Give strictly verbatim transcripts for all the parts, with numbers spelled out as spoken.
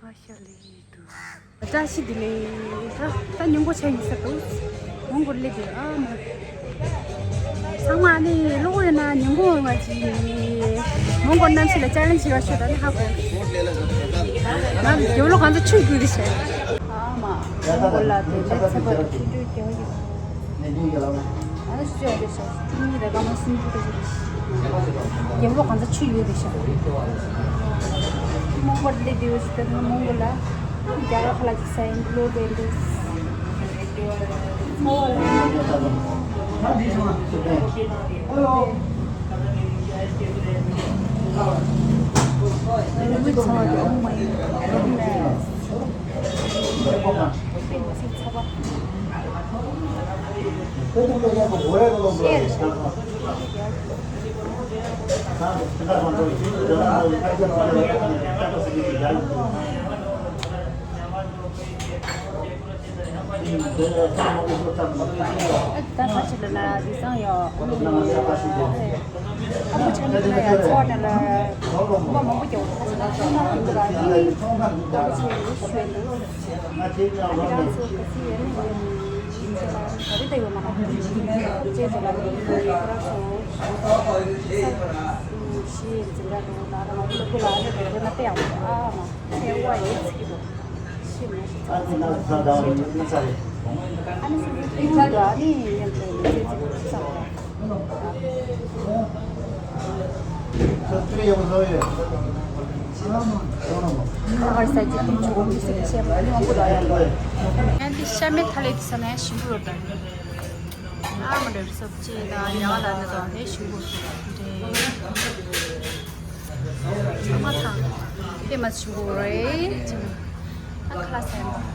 བཀྲ་ཤིས་བདེ་ལེགས། ད་ད་ཉིན་གུང་ཆ་ཡིན་ས་འདུག་མོན་གྷོར་སླེབས་དུས་ཨ་མ། ཚང་མ་ནི་ལོག་ཡོད་ན་ཉིན་གུང་འོང་བ་ཅིག་མོན་གྷོར་གནམ་གཤིས་ལ་ཅལ་ལེན་བྱེད་པ་ཤོད་ད་ནི་ཧ་གོ། ང་རྒྱབ་ལོགས་གང་ཚ་ཆུ་རྒྱུག་དེ་བྱས། ཨ་མ། མོན་གྷོ་ལ་དེ་འདྲ་ཚད་པ་དེ་ཆུ་འགྲོས་རྒྱག་ཡོད། ཨ་ནི་ཤུ་ཡ་རེ་ཤ་ཀྲུང་ཡི་རེ་ག་མ་སུན་ཏུ་རེ་ཤ་རྒྱབ་ལོགས་གང་ཚ་ཆུ་ཡོད་རེ་ཤ། མོན་གྷོར་སླེབས་དེ་ཡོད་ཤ་དེ་ནི་མོན་གྷོ་ལ་རྒྱ་གར་ཁ་ལག་ཅིག་ས་ཡིན་ལོ་བེ་འདུག་ད་ཕར་ཕྱིན་ལ་ལ་དེང་སང་ཡང་ཨ་མ་ཆེན་པོ་ལ་ཡང་འཚོ་བ་ནས་ལ་མ་མང་པོ་རྒྱག་པ་ད་ཕྱིན་ན་ཆུང་མ་ཡིན་པ་ལ་ནི་ད་ཕྱིན་ཡོད་ཤོད་འདུག་ཨ་ནི་རང་ཚོ་ག་ཚོད་ཡོད་ནི་ཡོད་ཡིན་ཟེར་ལ་ག་རེ་ད་ཡོད་མ་རེད། ཅེས་ཟེར་ལ་ནི་ཁོ་རང་ཚོ་ཤི་འཛིན་གྲྭ་འགྲོ་ན་རང་ལ་ཁུ་ལ་ཨ་ནི་འགྲོ་ན་ཏེ་ཡང་ཨ་མ་ཚེ་བ་ཡོད་ཚིག་གི་འདུག་ཤི་མ་ཤི་ཚ་ཚ་ཚ་ཚ་ཨ་ནི་སུ་སུ་ཐུག་འགྲོ་ཨ་ནི་ཡང་འགྲོ་ཡོད་ཚིག་གི་འདུག་ཚ། ཡང་འདི་ཤ་མེད་ཐ་ལེ་དེ་ས་ནས་ཞིམ་པོ་རོ་དང་། ཨ་མ་རེ་སོབ་ཅེ་དང་ཡང་ལ་ནི་དང་དེ་ཞིམ་པོ་རེད། ཚང་མ་ཚང་དེ་མ་ཞིམ་པོ་རེད། ཨ་ཁ་ལག་ཟ་ཡ། ག་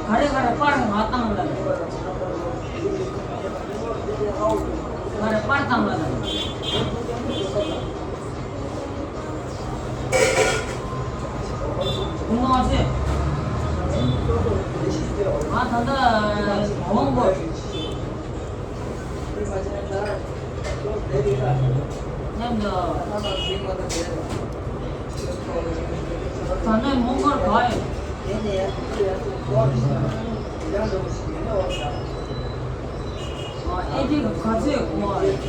རེ་ག་རེ་པར་ང་བཏང་ལ། ག་རེ་པར་བཏང་ལ། ང་ད་ལྟ་འོང་དགོས། མཉམ་དུ། ད་ནས་མོང་སྒར་ག་ཡིན། ཨེ་ཅེ་ག་ཚོད་གོ་བ་རེད།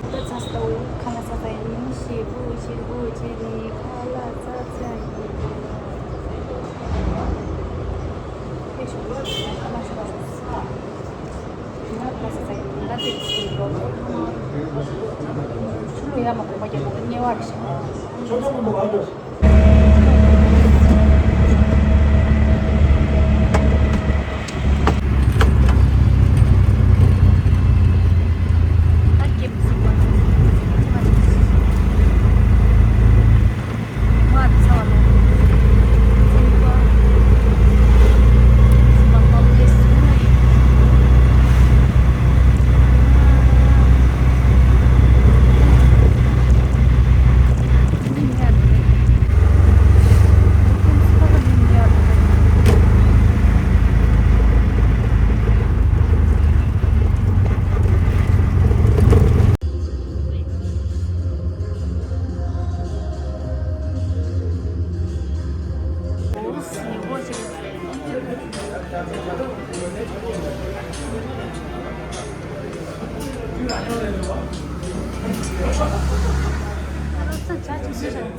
ད་ཚ་ས་ཁ་ལག་ཟ་ས་ཡིན། ཞེ་པོ་ཞེ་པོ་བྱས་ནས་ཁ་ལག་ཟ་ས་ཡིན། ཨེ་ཤོ་ཁ་ལག་ཤོ་ལག་ཟ་ས་ཡིན། ད་ཚ་ས་ཡིན། ད་ཚེ་ཚེ་ཡིན་ལོ། ཆུ་ལུ་ཡ་མ་གོམ་པ་རྒྱབ་ན་ད་དམྱལ་བ་རེད་ཤག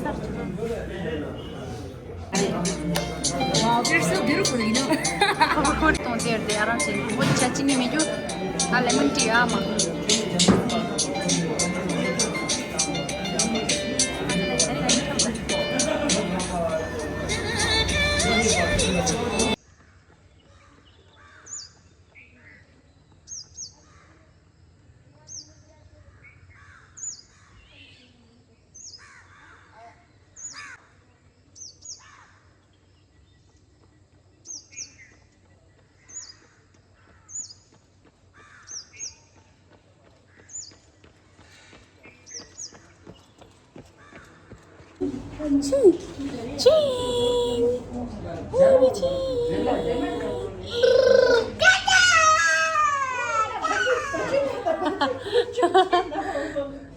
Wow, they're so beautiful, you know. གཏོང་དེར་དེ་ཨ་རང་བྱེད། ཁོ་ཆ་ཅི་ནི་མི་རྒྱུ། ཨ་ལེ་མོན་ཊི་ཨ་མ། ཅིང་། ཅིང་། ཨ་ཅིང་།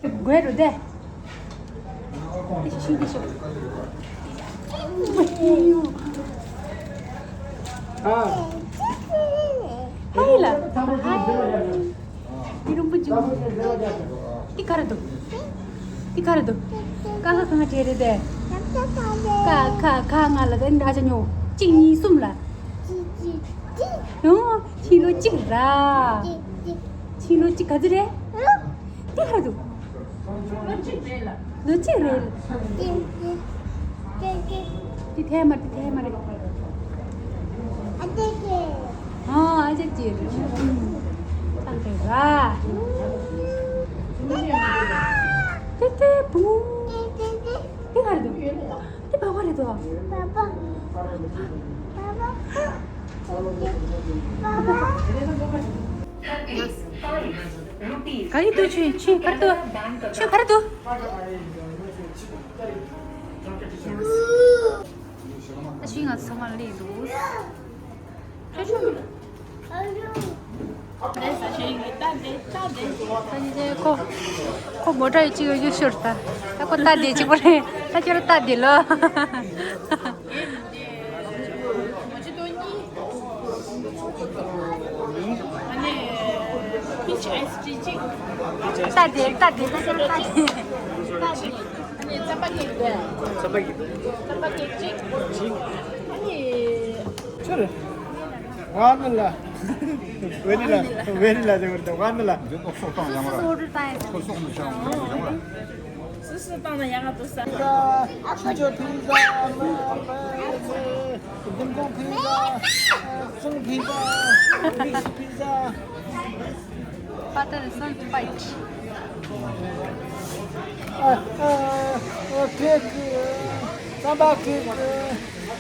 དགོད་རུ་དེ། དེ་ཤི་ཤི་དེ་ཤི། ཧའི་ལ། ཧའི། དེ་རུམ་པ་ཅུ། དེ་ག་རེ་འདུག་དེ་ག་རེ་འདུག་ཀ་ཁ་གང་བྲིས་རེད་དེ། ཀ་ཁ་ཁ་ང་ལ་དེ་འདྲ་ཆ་ཉོ། གཅིག་གཉིས་གསུམ་ལ། ཡང་ཕྱི་ལོ་གཅིག་ར། ཕྱི་ལོ་གཅིག་ག་ཚོད་རེད། དེ་ག་རེ་འདུག་ལོ་གཅིག་རེད། དེ་ཐལ་མ་རེད། དེ་ཐལ་མ་རེད། ཨ་ཅེ་ཅེ། ཨ་ཅེ་ཅེ་རེད། ཚང་དེ་ར། དེ་དེ་བུ། དེ་ག་རེ་འདུག་དེ་བ་བ་རེད་དོ། བ་བ། བ་བ། ག་ཡི་འདུག་ཆུ་ཆུ་གར་འདུག་ཆུ་གར་འདུག་ཨ་ཤི་ང་ཚང་མ་ལས་འདུག་ཆུ་ཆུ། ཁོ་ཁོ་མོ་ཊ་ཡི་གཅིག་ཡོད་ཤོར་ད། ད་ཁོ་ལྟ་དེ་གཅིག་པོ་རེད། ད་ཁྱོད་ལྟ་དེ་ལོ། ལྟ་དེ་ལྟ་དེ་ད་ཁྱོད་ལྟ་དེ། ལྟ་དེ། རྩམ་པ་ཀེག་དེ། རྩམ་པ་ཀེག་རྩམ་པ་ཀེག་གཅིག་ཨ་ནི། ཆུ་རེད། ཝ་ནི་ལ། ཝེ་ནི་ལ། ཝེ་ནི་ལ་ཟེར་བ་རེད། ཝ་ནི་ལ། འདི་ནོ་སོག་བཏང་ཡང་ར། སོག་སོག་ནི་ཆང་ཡང་ར། སུ་སུ་བཏང་ན་ཡང་ང་འདུག་ས། ཕི་ཛ། ཕི་ཛ། ཕི་ཛ། ཟིན་གོང་ཕི་ཛ། སུང་ཕི་ཛ། མིག་སི་ཕི་ཛ། Butter salt bite. ཨ། ཨ། ཨ། ཀེག་རྩམ་པ་ཀེག་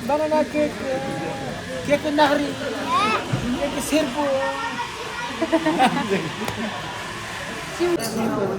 བ་ན་ན་ཀེག་ཀེག་ནག་རིལ། ཀེག་སེར་པོ། ཅིའུ་ཅིའུ།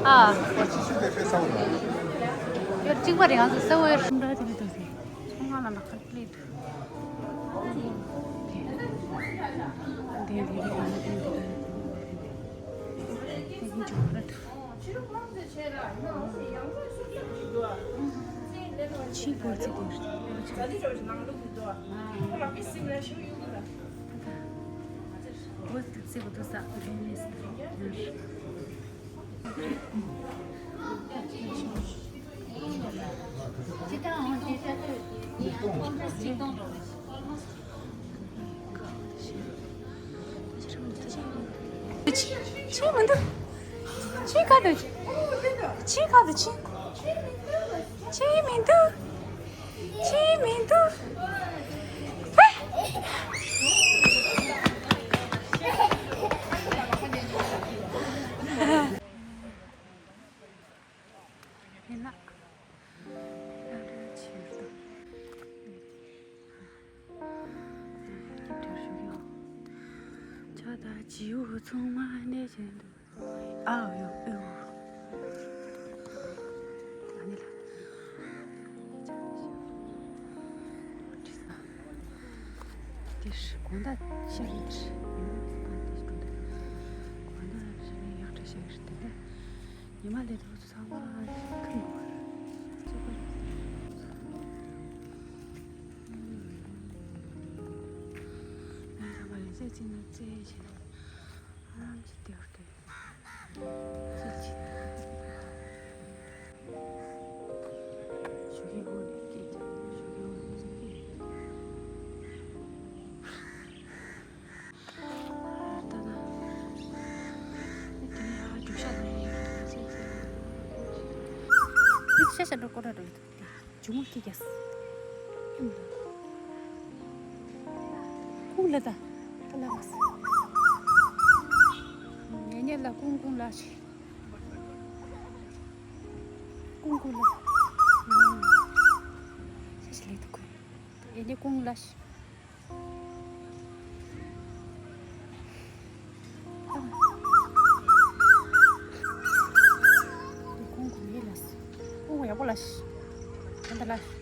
ཨ། ཡོད་གཅིག་པ་རེད། ང་ཚོ་གསལ་བོ་ཡོད། ཁྲིམས་ར་དེ་ལ་ཏོག་ཙམ་ཁོང་ང་ལ་ལག་ཁར་ཀླད་དུ། དེ་དེ་དེ་དེ་དེ་དེ་དེ་དེ་དེ་དེ་དེ་དེ་དེ་ཆི་བོར་ཚི་བོར། བོར་ཚི་བོར་ས། ཕྱིན་མི་འདུག་ཕྱིན་ག་འདུག་ཕྱིན་ག་འདུག་ཕྱིན། ཕྱིན་མི་འདུག་ཕྱིན་མི་འདུག་ཧེ། ད་བྱིའུ་ཚང་མ་གནས་བཞིན་འདུག་ཨའོ་ཡོ་ཨེའུ། ཨ་ནི་ལ། དེ་ཧྲི་གོང་ད་ཤར་ཡིན་ཧྲི། ཡོང་ཨ་དེ་ཀྲུང་ད། གོང་ད་ཧྲི་ནས་ཡག་ཁྲ་ཤར་ཡིན་ཧྲི་དེ་ད། ཉི་མ་ལས་དུས་ཚང་མ་ཁུར་ཡོང་། ཚོད་པ་རེད། ང་ཚང་མ་ལས་ཚེ་ཚེ་ནས་ཚེ་བྱས་ནས་ཨ་རམ་གྱི་ལྟེ་བར་དུ། ཤ་ཤ་འགྲོ་ཀོ་ར་འགྲོ་ཡོད། ཇུ་མོ་སྐྱེ་རྒྱས། ཁུང་ལ་ད། ད་ལ་མ་སི། ངེད་གཉིས་ལ་ཀུང་ཀུང་ལ་ཞིག་ཀུང་ཀུང་ལ། ཤ་ཤ་ལེ་ད་ཁུ། ངེད་གཉིས་ཀུང་ལ་ཞིག་ཁོང་གོ་ཡེ་ལ་སི། ཁོང་ཡག་པོ་ལ་ཤི། ད་ལྟ་ལ་ཤི།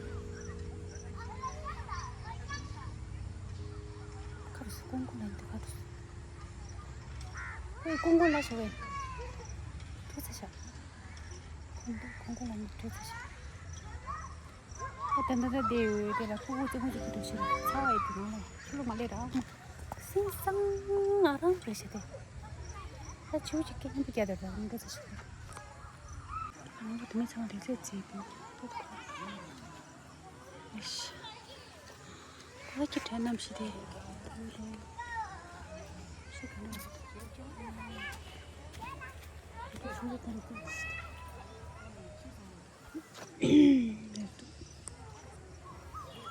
ཁ་རུ་སི་ཁོང་ཁོང་ལ་ཡིན་ཏེ་ཁ་རུ་སི། ཁོང་ཁོང་ཁོང་ལ་ཤི་བས། ཐུག་ཚ་ཤ། ཁོང་ཁོང་ཁོང་ལ་ཡིན་ཐུག་ཚ་ཤ། ཨ་ད་ད་ད་དེ་ཡོད་དེ་ལ་ཕྲུ་གུ་ཙི་གུ་ཙི་གུ་དུ་ཤི་ལ་ཚ་བ་ཡི་དུ་ནང་ལ་ཁྱི་ལོ་མ་ལེ་ར་ཨ་མ་སིང་སང་ང་རང་རེ་ཤི་དེ། ད་ཆུ་ཅིག་སྐད་ཉན་པ་རྒྱ་དེ་ར་མི་འགྲོ་ཚ་ཤི་དེ། ང་ཚོ་དུ་མི་ཚང་རེ་ཚེ་ཚེ་དེ། ཨེ་ཤི། ད་ཁྱི་དྲན་ནམ་ཤི་དེ། ཤི་ག་ནམ་ཤི་དེ།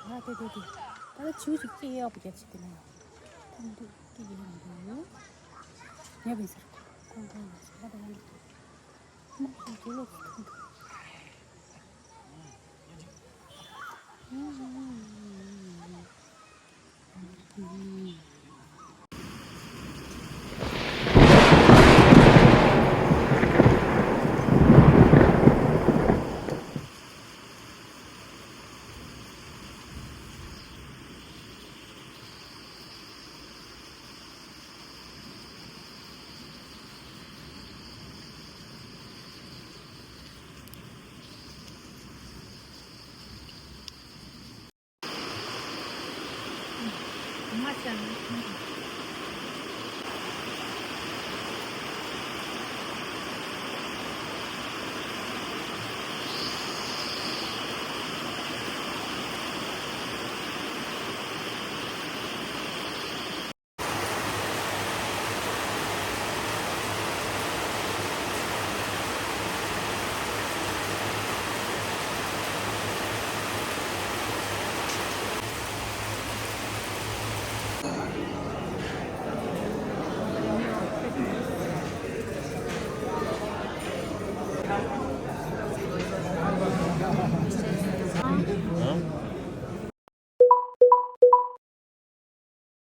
ཨ་དེ་དེ་དེ། ད་ཆུ་ཅིག་སྐྱེ་ཡག་པོ་རྒྱབ་ཅིག་དེ་ལ་ཡ། ད་འདི་སྐྱེ་ཡག་མི་འདུག་ཉེ་བའི་སར་ཁོང་ཁོང་ལ་ཟེར་བ་དང་། མ་ཁོང་ཁྱོད་ལོག་ཐུག་འདུག